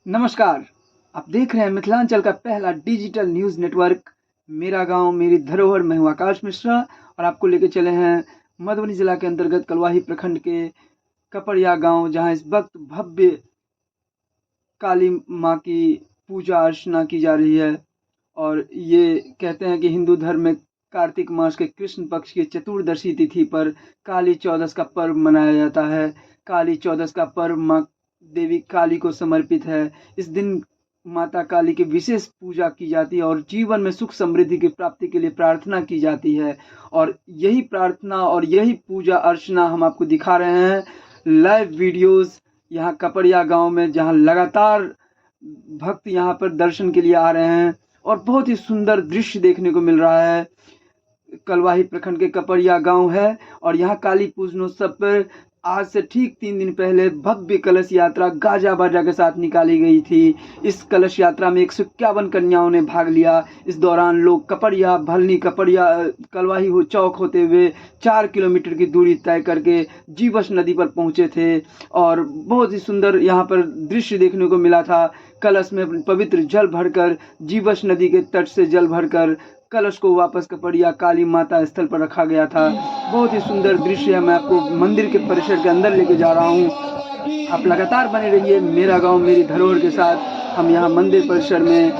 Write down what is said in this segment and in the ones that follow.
नमस्कार, आप देख रहे हैं मिथिलांचल का पहला डिजिटल न्यूज़ नेटवर्क मेरा गांव मेरी धरोहर। मैं हूं आकाश मिश्रा और आपको लेके चले हैं मधुबनी जिला के अंतर्गत कलुआही प्रखंड के कपड़िया गांव, जहां इस वक्त भव्य काली मां की पूजा अर्चना की जा रही है। और ये कहते हैं कि हिंदू धर्म में कार्तिक मास के कृष्ण पक्ष की चतुर्दशी तिथि पर काली चौदस का पर्व मनाया जाता है। काली चौदस का पर्व माँ देवी काली को समर्पित है। इस दिन माता काली की विशेष पूजा की जाती है और जीवन में सुख समृद्धि की प्राप्ति के लिए प्रार्थना की जाती है। और यही प्रार्थना और यही पूजा अर्चना हम आपको दिखा रहे हैं लाइव वीडियोस यहाँ कपड़िया गांव में, जहाँ लगातार भक्त यहाँ पर दर्शन के लिए आ रहे हैं और बहुत ही सुंदर दृश्य देखने को मिल रहा है। कलवाही प्रखंड के कपड़िया गांव है और यहाँ काली पूजनोत्सव पर आज से ठीक 3 दिन पहले भव्य कलश यात्रा गाजा बाजा के साथ निकाली गई थी। इस कलश यात्रा में 151 कन्याओं ने भाग लिया। इस दौरान लोग कपड़िया, भलनी, कपड़िया, कलवाही हो चौक होते हुए 4 किलोमीटर की दूरी तय करके जीवस नदी पर पहुंचे थे और बहुत ही सुंदर यहाँ पर दृश्य देखने को मिला था। कलश में पवित्र जल भरकर जीवस नदी के तट से जल भरकर कलश को वापस कपड़िया काली माता स्थल पर रखा गया था। बहुत ही सुंदर दृश्य है। मैं आपको मंदिर के परिसर के अंदर लेके जा रहा हूँ। आप लगातार बने रहिए मेरा गांव मेरी धरोहर के साथ। हम यहाँ मंदिर परिसर में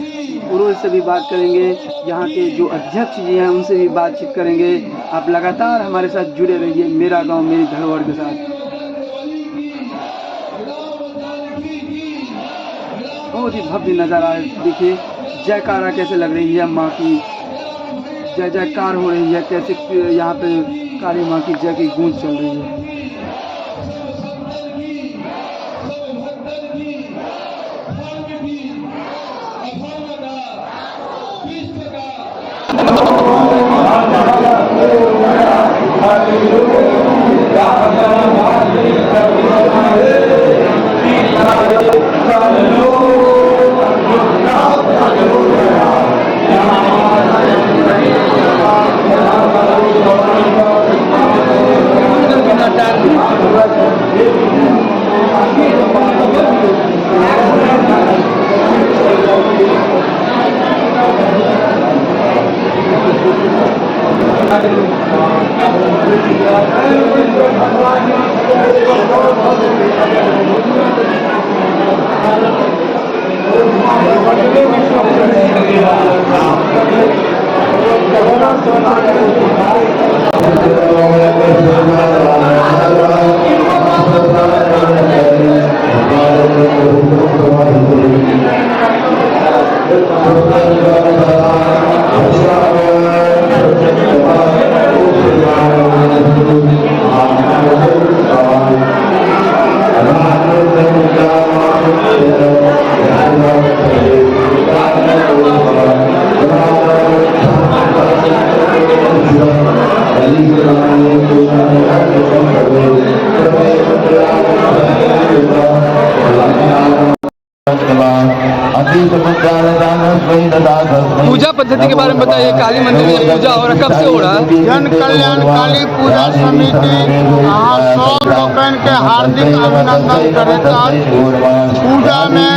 पुरोहित से भी बात करेंगे, यहाँ के जो अध्यक्ष जी हैं उनसे भी बातचीत करेंगे। आप लगातार हमारे साथ जुड़े रहिए मेरा गांव मेरी धरोहर के साथ। बहुत ही भव्य नज़ारा है। देखिए जयकारा कैसे लग रही है माँ की, जय जयकार हो रही है, कैसे यहाँ पे काली माँ की जय की गूंज चल रही है। पूजा पद्धति के बारे में बताइए। काली मंदिर में पूजा हो रहा है, कब से हो रहा है? जन कल्याण काली पूजा समिति अहाँ सब लोकनि के हार्दिक अभिनंदन करैत अछि। पूजा में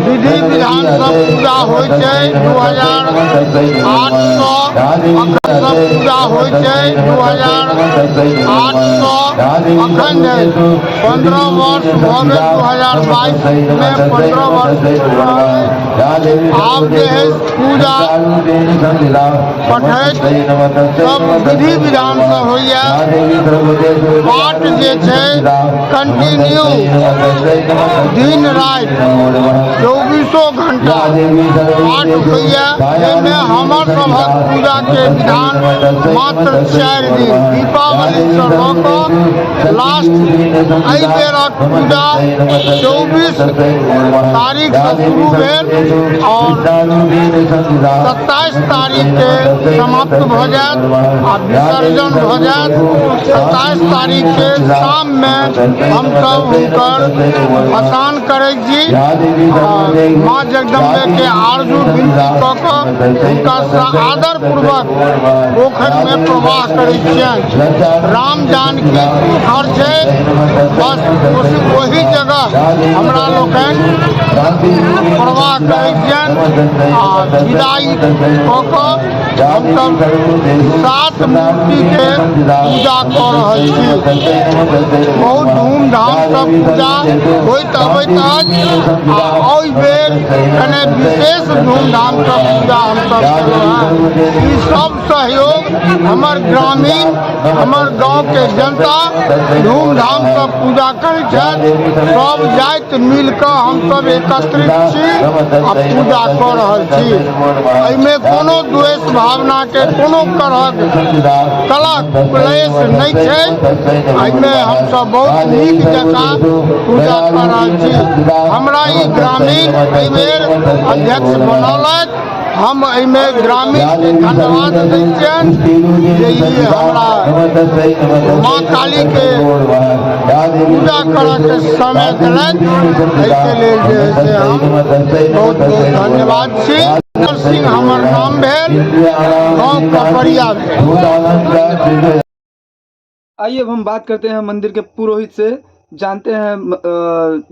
विधि विधान सब पूजा होइ छै। 2008 सँ अखन सब पूजा होइ छै। 2008 सँ अखन धरि 15 वर्ष भऽ गेल। 2022 में 15 वर्ष आब जे है पूजा पठैत सब विधि विधान से होइए। पाठ जे छै कंटिन्यू दिन राति 24 घंटा पाठ होइए। जाहिमे हमर सभक पूजा के विधान मात्र 4 दिन दीपावली से लऽ कऽ लास्ट एहि बेरक पूजा 24 तारीख से शुरू भेल और 27 तारीख के समाप्त भऽ जायत आ विसर्जन भऽ जायत। 27 तारीख के शाम में हमसब हुनकर भसान करै छी। माँ जगदम्बे के आरजू विनती कऽ कऽ हुनका आदर पूर्वक पोखरिमे प्रवाह करै छियनि। राम जानकी पोखरि छै, बस ओहि जगह हमरा लोकनि प्रवाह करै छियनि आ विदाई कऽ कऽ हमसभ सात मूर्तिके पूजा कऽ रहल छी। बहुत धूमधामसँ पूजा होइत अबैत अछि आ एहि बेर कने विशेष धूमधामसँ पूजा हमसभ केलहुँ हेँ। ई सब सहयोग हमर ग्रामीण, हमर गाँवके जनता धूमधामसँ पूजा करै छथि। सब जाति मिलकऽ हमसभ एकत्रित छी आ पूजा कऽ रहल छी। एहिमे कोनो द्वेष भावनाके कोनो तरहक कलह क्लेश नहि छै। एहिमे हमसभ बहुत नीक जकाँ पूजा कऽ रहल छी। हमरा ई ग्रामीण एहि बेर अध्यक्ष बनौलथि। हम एहिमे ग्रामीणके धन्यवाद दै छियनि जे ई हमरा माँ कालीके पूजा करऽके समय देलथि। एहिके लेल जे है से हम बहुत बहुत धन्यवाद छी। सिंह हमर नाम भेल, गाँव कपड़िया भेल। आइए अब हम बात करते हैं मंदिर के पुरोहित से, जानते हैं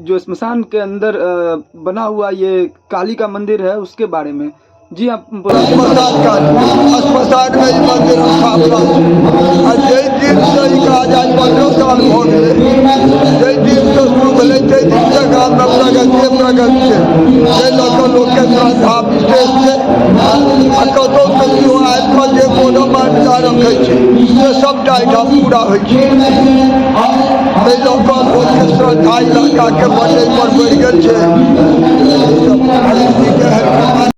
जो श्मशान के अंदर बना हुआ ये काली का मंदिर है उसके बारे में। जी आप। श्मशान काली, श्मशान में ई मंदिर स्थापना छै आ जाहि दिनसँ ई काज, आइ 15 साल भऽ गेलै, जाहि दिनसँ शुरू भेलै ताहि दिनसँ गाममे प्रगतिए प्रगति छै, जाहि लऽ कऽ लोकके श्रद्धा विशेष छै आ कतहुसँ केओ आबि कऽ जे मनोमानसा रखै छै से सभटा एहिठाम पूरा होइ छै। ताहि लऽ कऽ लोकके श्रद्धा इलाकाके बड्ड पर बढ़ि गेल छै। भगवतीके